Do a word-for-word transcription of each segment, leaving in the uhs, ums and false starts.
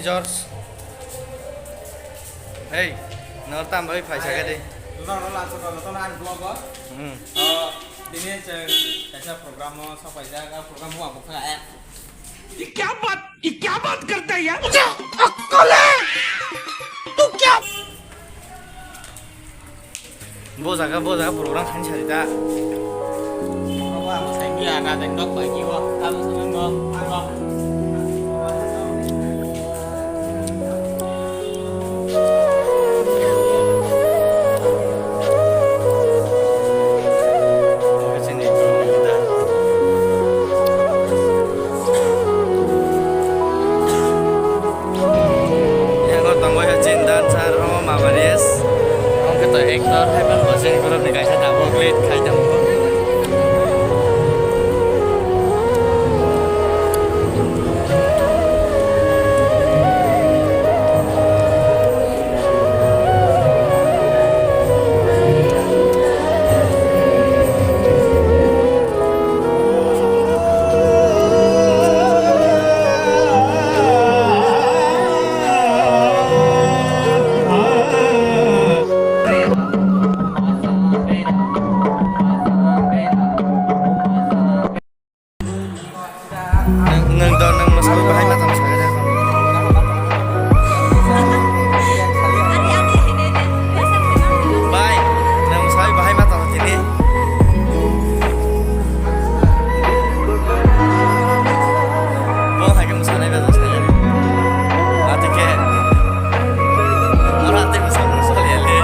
George. Hey, nor tam bai phai saka de. Nor la so ko to na vlog o. Hmm. To dini chwng kaisa program o sapai jaga program o abo kha. ये क्या बात, ये क्या बात करता है यार? मुझे अक्कल है। तू क्या Bo jaga, bo jaga program khaini sari ta. Abo ang saimli aga dai nok bai kibo. Abo sini nok, nok. Yago tongo ya chin dancer, omo Mabaris. Omo khe to actor, hai man bo chini group ni kaisa tabuk lead khai tongo. Nwng, nwng do, nwng mwsai bahai ma tong sakha de. Bai, nwng mwsai bahai ma tong tini. Bo hai khe mwsanai ba tong sakha de. Ate khe. Aro ate mwsa mwsa le le.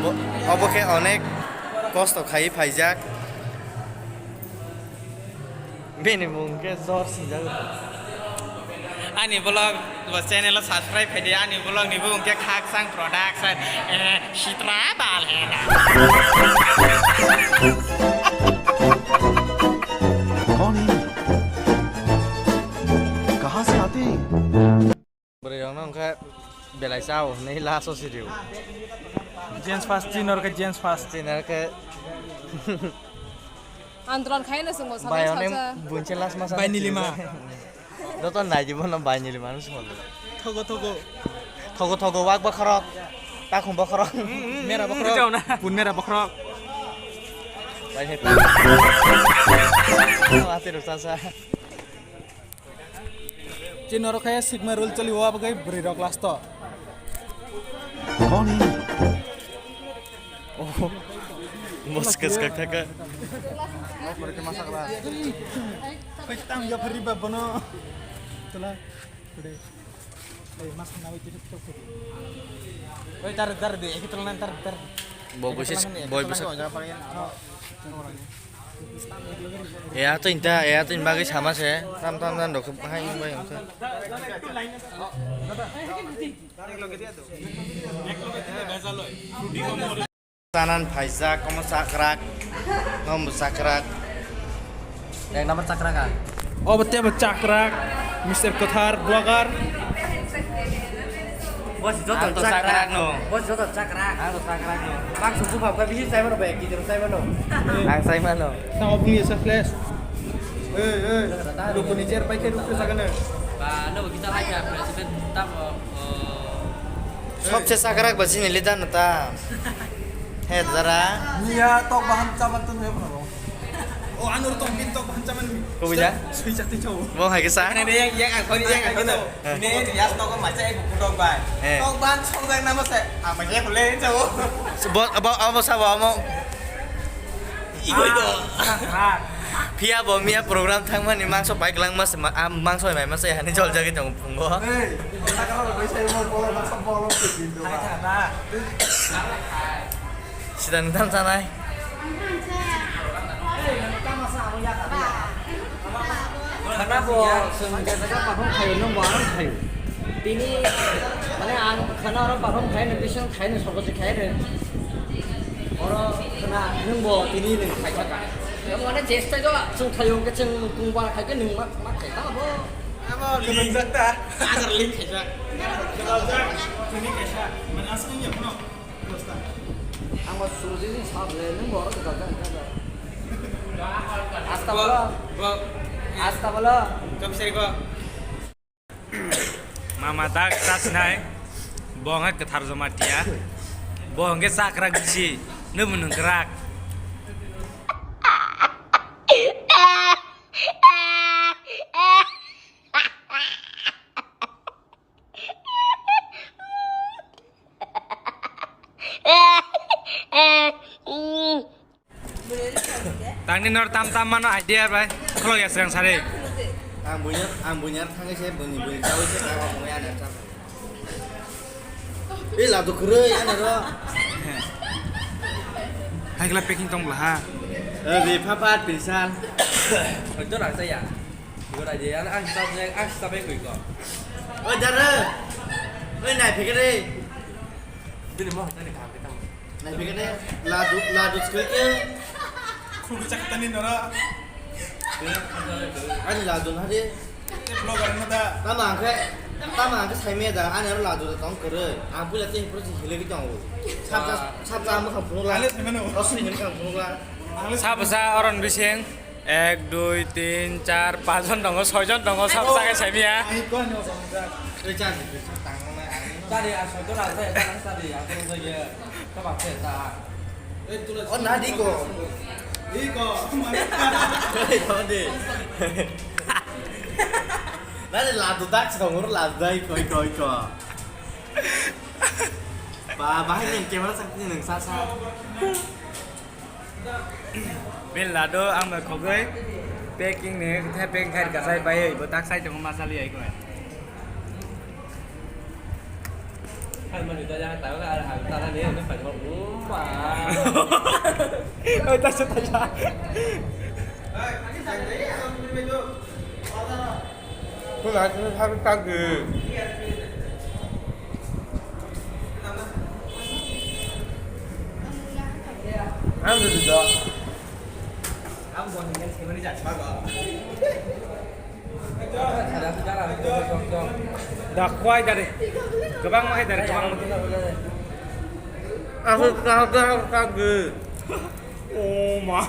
Bo, obo khe onek kosto khai phaijak. Bini mung khe Jor swijak. Ani vlog bo channel o subscribe khai di, ani vlog ni bumung khe Khakchang Production, eh, Sitra Balhena. कौन है? कहाँ से आते हैं? Bwrwi rok no wngkha belai chao hinwi last o siri o. James first, chinor khe James first. Chinor khe Andron khai no chwngbo bai sabai onek salsa. Bunche last masa bai nilima. Joto nai di bono bai nilima no chwngbo. Thogo thogo. Thogo thogo wak bokhorok. Takhum bokhorok. Mera bokhorok. Pun mera bokhorok. Bai hai. Ate rok sasa. Chini oro khe Sigma rule choli o, abo khe bwrwi rok last o. Morning. Oh, bos khe swkak thaka. Oi, tang ya phari ba bono. Tula. Oi, mas na oi, oi, tar, tar de, ek tula nan tar, tar. Bo bwswk, bo bwswk. E ato inta, e ato in bagwi sama se. Tam tam dan rok hai bai wngkha. Chanan phaijak, omo chakrak. Omo chakrak. Ek number chakrak ah. Obo tebo chakrak, Mister Kwthar, vlogger. Boss joto chakrak no. Boss joto chakrak. Ang to chakrak no. Bang suku bab ka bisi chai mano ba, ek kg chai mano. Ang chai mano. Tamo puni esa flash. Hey, hey. Rukuni chair pai khe rukuni sagane. Ba no kita lagi president tam. Sobse chakrak ba chini leader no ta. He dara. Niya tok bahan chaban tun he bro. O anur tok bin tok bahan chaban. Ko buja? Sui chak ti chau. Mo hai ke sa? Ne ne yang yang aku yang aku no. Ne ne yas tok ma chai bu tok ba. Eh. Tok bahan sok jang nama se. Ama ya kule chau. Bo abo abo sa bo amo. Igo igo. Phiya bo miya program thangmani mangso pai kwlangma se ma-, ah, mangso mai masa hani joljagwi tongo phungo. Hey, sakalo bai sai mo bolo masa bolo ke bindo. Sida nwng tamo chanai. Khana bo chwng je jaga perform khaio, nwng bo ano khaio. Tini mane ang khana oro perform khaino, bisingo khaino, sorgo se khaino. Oro khana nwng bo tini nwng khaikha ka. Mane jesta jo chwng khaio hwnkhe chwng tungba khaikhe nwng ma, ma khaikha bo. Amo nwng jakta. Agar link khaikha. Tini khaikha. Mane aswk wngya phano. Ang bo Surjit ni sab le, nwng bo oro kwtal jani kha da. Asta bolo. Go. Asta bolo. Come, sir, go. Mama dak ta sinai. Bo hwnga kwthar Jamatia. Bo hwnkhe chakrak bisi. Nwng nwng krak. Tangni nor tam tam mano idea bai. Khulok ya srang sari. Ang bunya, ang bunya thangwi se buni buni chawi se kha wa mungya na cha. Ila tu khrui ana ro. Hai kla packing tong bla ha. Eh, bi pha pat pinsal. Hoito rang cha ya. Gora je, ang, ang stop je, ang stop e koi ko. Oi, dara. Oi, nai phikre. Bini mo tani kam kita mo. Nai phikre. Ladu, ladu skul ke. Khul chak tani nora. Ani ladu na de. Vlogger na da. Tama angke, tama angke sai me da, ani aro ladu da tong kere. Ang pula te pro si hile ki tong. Sab sab sab mo kham phunuk la. Ale sai mano. Rosni ni kham phunuk la. Sab sa oron bising. Ek, dui, tin, char, panch jon tongo, soi jon tongo, sab sagai saimia. Ai, ko ni osong jak. Ei, char di, char tang nang nai, ani. Chari, a, soi jon a, chari, chari, a, chari, chari, a, chari, chari, a. O, na di ko. Di ko. Ei, ko di. Na di ladu dak si tongo, ladu dai, ko, ko, ko. Ba, bahai nang camera sak ni nang sa sa. Bel lado ang bai khogoi packing ni the packing khai kasai bai bo tak sai tongo masali ai ko. Hai mani da ya ta ga ha ta ga ne ne pa ma. Oi ta sa ta sa. Kung ai kung thar ta ge. Ang duduk dok. Ang buat dengan siapa ni jatuh kok. Dak kuai dari. Kebang makai dari kebang. Aku kau kau kau ge. Oh ma.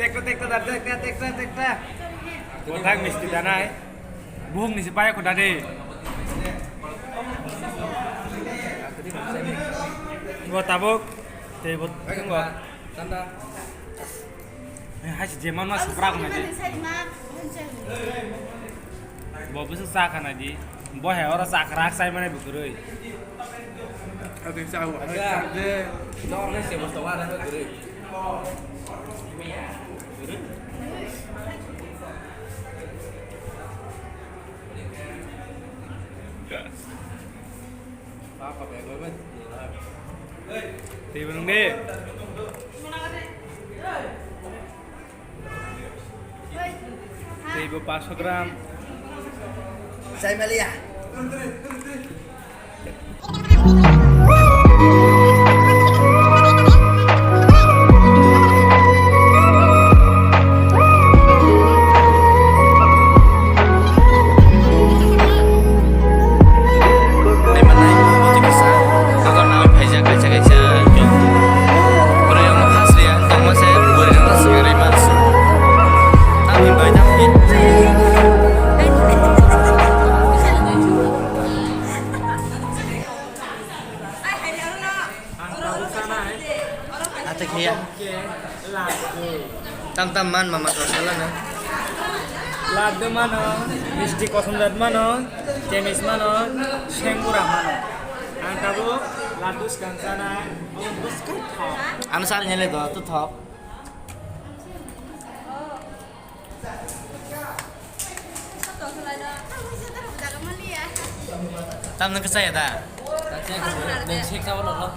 Tekta, tekta, da, tekta, tekta, tekta. Kothak misti danai. Buhuk ni se paya kota de. Bo tabuk. Tei bo. Tanda. Hai se jeman mas prak na de. Bo bwswk cha khana di. Bo he oro cha khrak chai mane bwkrwi. Ati cha o. Acha. Dong ne se bosto wa na bwkrwi. Tei bo nung de. Tei bo paanch sho gram. Chai maliya. Ate kheya. Tam tam man mama to sala na. Laddu mano, misti kosomjat mano, chemis mano, sengura mano. Ang tabuk laddu swkang chanai, omo bwskang thok. Ano sari nyele do, tu thok. Tamno khe chaya da? Nung sik sa ulo lo.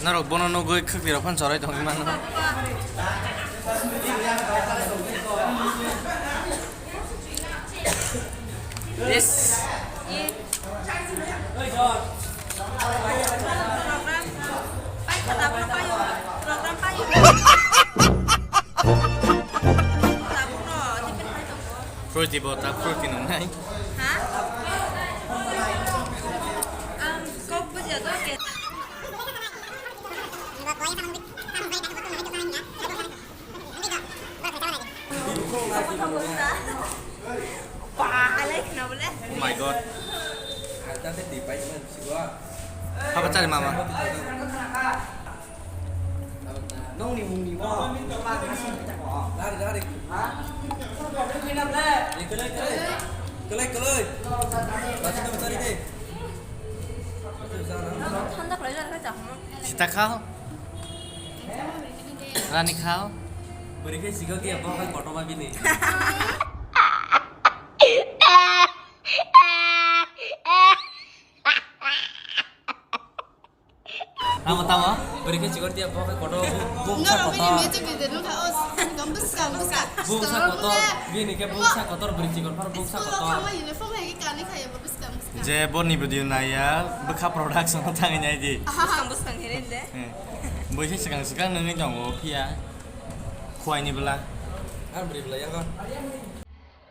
Norok bono nugwi khwkni rok phano choroi tongwi mano. Yes. Fruity bo ta fruity nungnai. Ha? Ang kok buja do ke. Palai khna bole. Oh my god. Haba chari mama. Nongni mungni bo. Dari, dari. Ha? Kelai, kelai. Kelai, kelai. Baca nama cari deh. Thanda khlai jak kha chakma. Sita khao. Rani khao. Bwrwi khe sikok ya bo khe kotorma bini. Tamo, tamo? Bwrwi khe chikor tiya bo khe kotor, bu-, buksa kotor. Buksa kotor. Bini khe buksa kotor, bwrwi chikor phar buksa kotor. Je boni video naiya, bwkha production o thangwi nai di. Bwskang bwskang hire de. Bwisi swkang swkang nungwi tongo phiya. Khuaini bwla. Ar bwrwi bwla yango.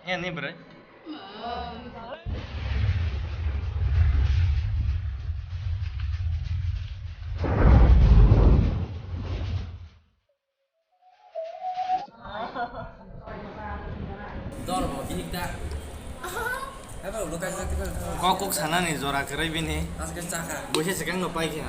Ni bwrwi. Dor bo bihik da. Kok kok sanani jora kwrwi bini. Bwisi swkang no paikha.